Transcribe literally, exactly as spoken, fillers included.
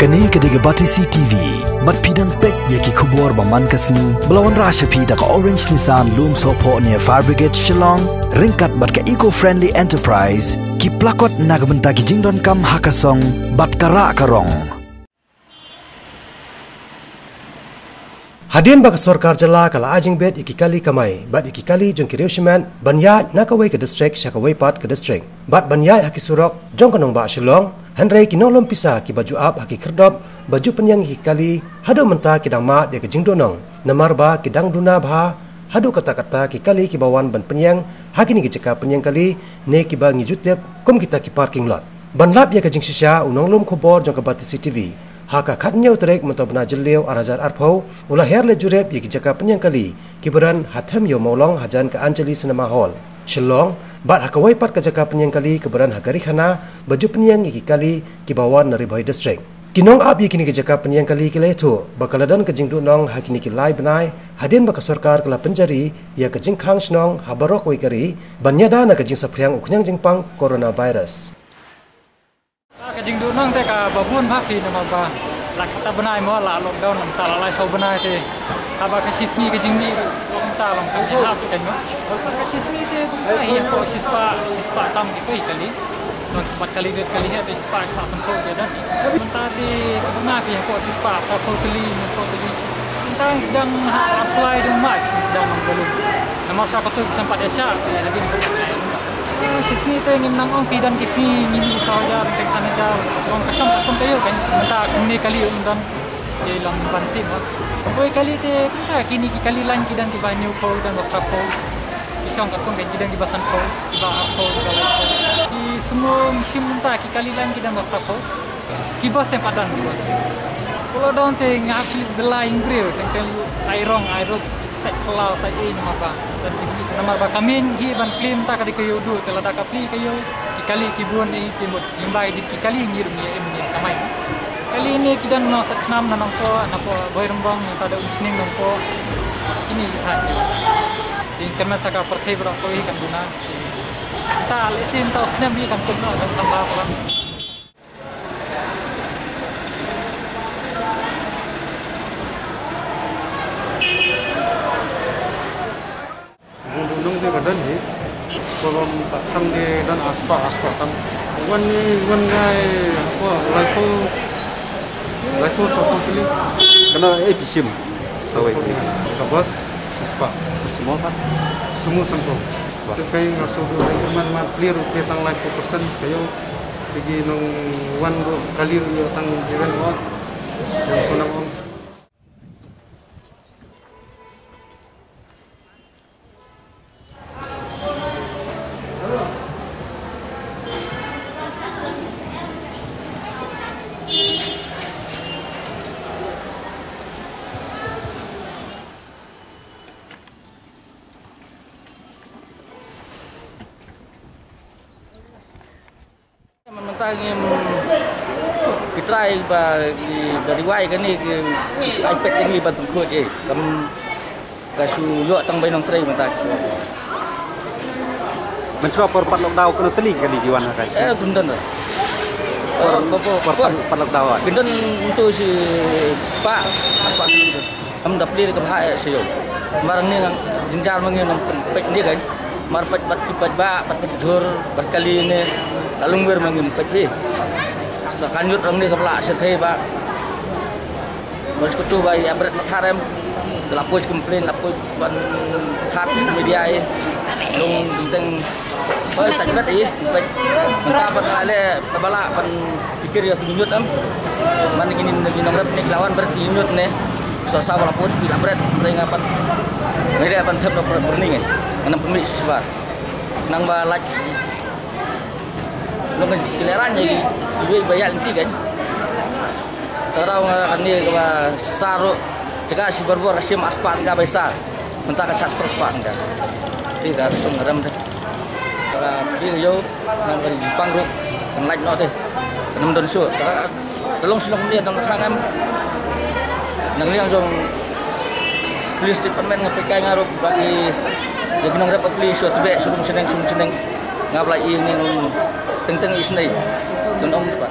Kane ka dei ka Batesi T V. Bad phi dang peit ïa ki khubor ba man ka sngi ba la wanrah sha phi da ka Orange Nissan Lumsohphoh near Fire Brigade Shillong, ryngkat bad ka Eco Friendly Enterprise, ki plakot na ka bynta ki jingdonkam ha ka song bad ka rah ka rong. Hadien ba ka sorkar jylla ka la ai jingbit ïa ki kali kamai bad ïa ki kali jong ki riew shimet ban ïaid na kawei ka district sha kawei pat ka district bad ban ïaid ha ki surok jong ka nongbah Shillong, hynrei ki nonglum pisa kiba ju ap ha ki khyrdop ba ju pynïeng ïa ki kali haduh mynta ki dang mad ïa ka jingduhnong, namar ba ki dang duna bha haduh katta katta ki kali kiba wan ban pynïeng ha kine ki jaka pynïeng kali ne kiba ngi ju tip kum kita ki parking lot. Ban lap ïa ka jingshisha, u nonglum khubor jong ka Batesi T V ha ka khathynñiew tarik mynta u bnai Jylliew ar hajar arphew u la her leit jurip ïa ki jaka pynïeng kali kiba don ha Them Ïew Mawlong hajan ka Anjali Cinema Hall, Shillong, bad ha kawei pat ka jaka pynïeng kali kaba don ha Karikhana ba ju pynïeng ïa ki kali kiba wan na Ri Bhoi District. Ki nongap ïa kine ki jaka pynïeng kali ki la ïathuh ba ka la don ka jingduhnong ha kine ki lai bnai hadien ba ka sorkar ka la pynjari ïa ka jingkhang shnong ha baroh kawei ka ri ban ïada na ka jingsaphriang u khñiang jingpang coronavirus. Ka jingduhnong te kaba bun bha hi namar ba la kata bnai mo la lockdown, la mynta la lai saw bnai te. Haba ka shisngi ka jingmih ruh mynta long ka jingïahap te kan mo. Ka shisngi te kumta hi hapoh shispah, shispah tam ki kali. Long shispah kali, rit kali hi te shispah, shispah sanphew te don. Mynta te kumta hi hapoh shispah, hapoh kali, hapoh kali. Mynta ngi sdang apply dong March, ngi sdang long balum. Namar sa ka tu ki sempat ïa sha te hadien ka Ah, shisngi te ngim nang ong ki don ki sngi ngi mih saw hajar, teng san hajar. Long ka shong katkum ka ïew kan. Mynta kumne kali um don. Te long ban sien ba. Kawei kali te mynta kine ki kali lain ki don kiba hynñiewphew, don ba phraphew. Ki shong katkum kan, ki don kiba sanphew, kiba arphew, kiba laiphew. Ki sumo ngi shim mynta ki kali lain ki don ba phraphew. Ki bus te pat don ki bus. Ka lockdown te nga hap shu leit bylla ïing briew, teng teng ai rong ai ruh, sait khlaw sait ei namar ba don jingmih, namar ba ka main hi ban plie mynta ka dei ka ïew duh, te lada ka plie ka ïew, ki kali ki bun ei te mut, lyngba ki kali ngi ruh ngi im ngi kamai. Kali ne ki don na Satnam na Nongpoh, na Poh Bhoi Rymbong, na Tada Umsning Nongpoh. Kine ki thaiñ. Te kyrmen sa ka pyrthei baroh kawei kan duna. Ta lehse mynta u snem hi kan kut noh, kan kham bha palat. Nong de ka don hi. Kolom ta thang de don aspah, aspah tam. Wan ni, wan ngai, apa, laiphew, laiphew sawphew kali. Kano eh pisim? Sawai. Ka bus, shispah. Semua kan? Semua sangkong. Wah. Tu kai nga so du, man, man clear, okay, tang laiphew percent kayo. Sigi nong wan ruh kali ruh ïa tang event wat. Yang sonang ong. Mynta ngim, ki trai ba, ki ba riwai kane ki, ki shu ai pek kane ban pynkhuid eh. Kam ka shu ïoh tang bai nongtrei mynta ki shu. Mynshuwa por pat lockdown kano tylli kali ki wan ha ka. Eh, kyndon. Por, eh, por, por, por pat, pat lockdown. Kyndon mynta shi spah, spah. Am da plie ka bha eh sha ïew. Mar ne nang jynjar ma ngi nang peit ne kan. Mar peit bad ki peit ba, bad ki jhur, bad kali ne. La lungwir ma ngi peit ne. Sa kan ïoh rang ne ka bla sha thei ba. Mar sha kutu ba ïa bret ma tharem. La poi complain, la poi ban thad media eh. Long teng Oi, sa jbet ïa, bad mynta bad ale sa bala ban pikir ïa tu ñiut am. Man kini ngi nongrep ne ki la wan bret ñiut ne. So sa bala put ki la bret, bret nga pat. Ngi re ban thep da bret burning eh. Ngan pynmih shisha. Nang ba lait. Nong kan ki le ran ïa ki wei ba ïa lynti kan. Tara nga kan ni ka ba sa ro. Jaka shi barbor ka shim aspa ka bai sa. Mynta ka shah spah spah ka. Ti ka sung rem de. Ka bil yo nang ka pang ru kan lait no de. Kan don su. Ka long shi long ni dang khang em. Nang liang jong police department nga pai kai nga ru ba ki, ya ki nongrep police su tebe su rum seneng su rum seneng. Nga bla i ni teng teng i snei. Don ong ba.